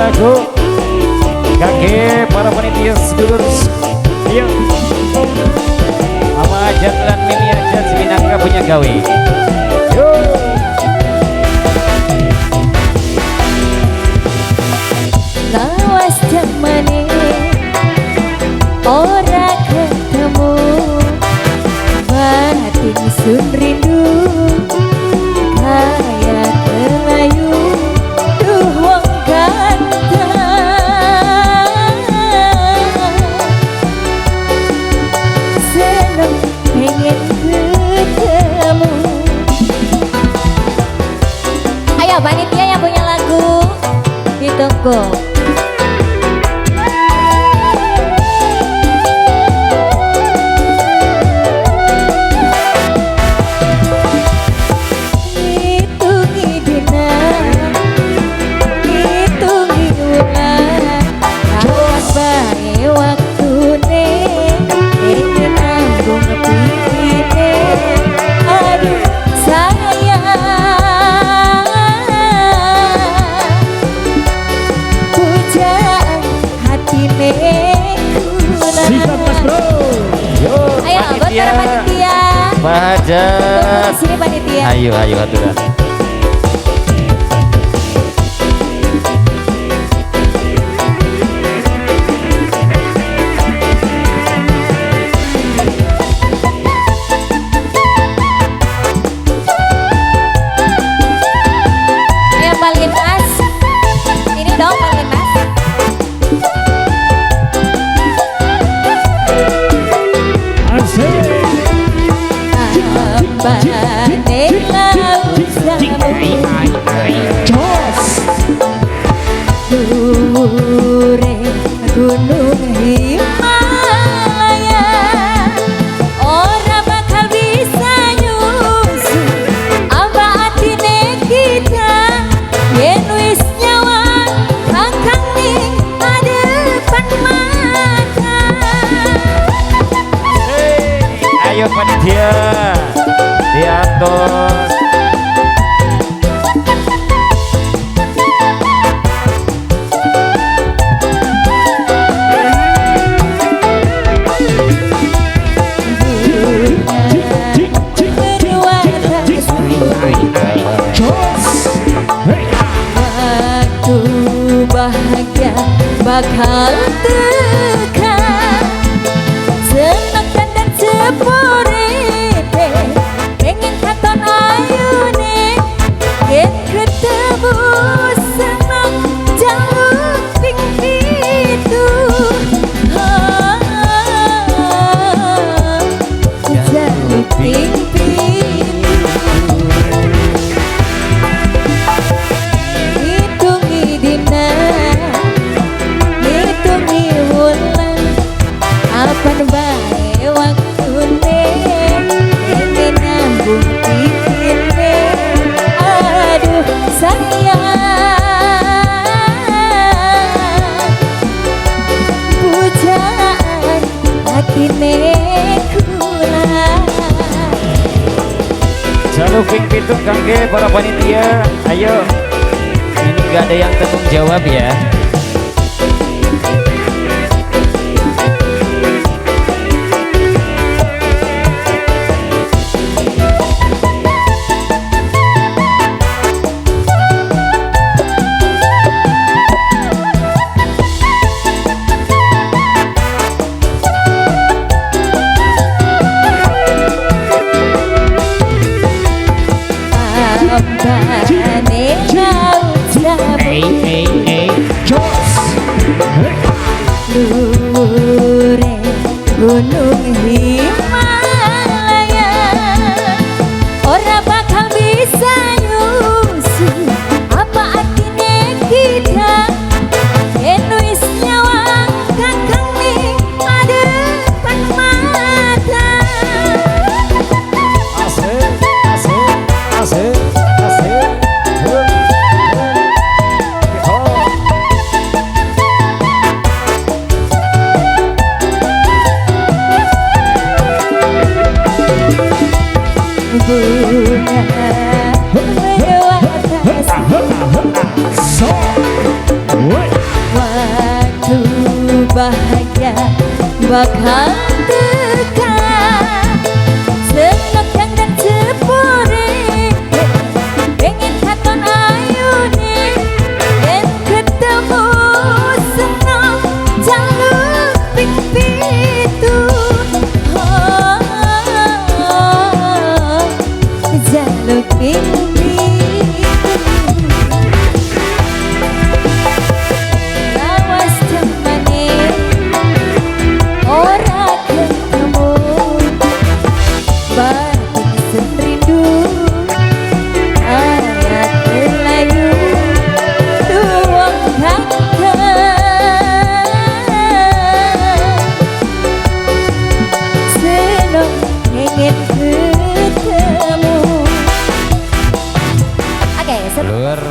lagu kangge para panitia sedulur. Ayo. Mama Ajat lan Mimi Ajat seminangka punya gawe. Yo. Lawas jamane ora ketemu, batin sun rindu kaya kelayu. Duh wong ganteng seneng pengen ketemu. Ayo panitia yang punya lagu ditunggu. Pajak. Sini panitia. Ayo ayo aturan. Ayo Palintas. Ini dong Palintas. Asik. Dhuwure gunung Himalaya ora bakal bisa nyusul apa atine kita yen wis nyawa kakang ning adepan mata. Hey, ayo panitia diatur. Waktu bahagia bakal teka, seneng dandan sepurite, pengen katon ayune, yen ketemu seneng jaluk ping pitu, jaluk ping pitu. Ngitungi dina, ngitungi wulan, kapan bae waktune ini nambung pikirne. Aduh sayang, pujaan hatine kula. Jaluk ping pitu kangge para panitia. Ayo. Ini nggak ada yang tanggung jawab ya. Dhuwure gunung Himalaya ora bakal bisa nyusul apa artine kita yen wis nyawang kakang ning adepan mata. Asik asik asik asik. Bunga melewati. Bakal teka senok dan sepure pengen katon ayune yen ketemu senok jaluk ping pitu, oh, jaluk ping pitu. Lawas temane ora ketemu, batin rindu ayat terlayu tuang kangen seneng ingin ketemu. Oke. Luar.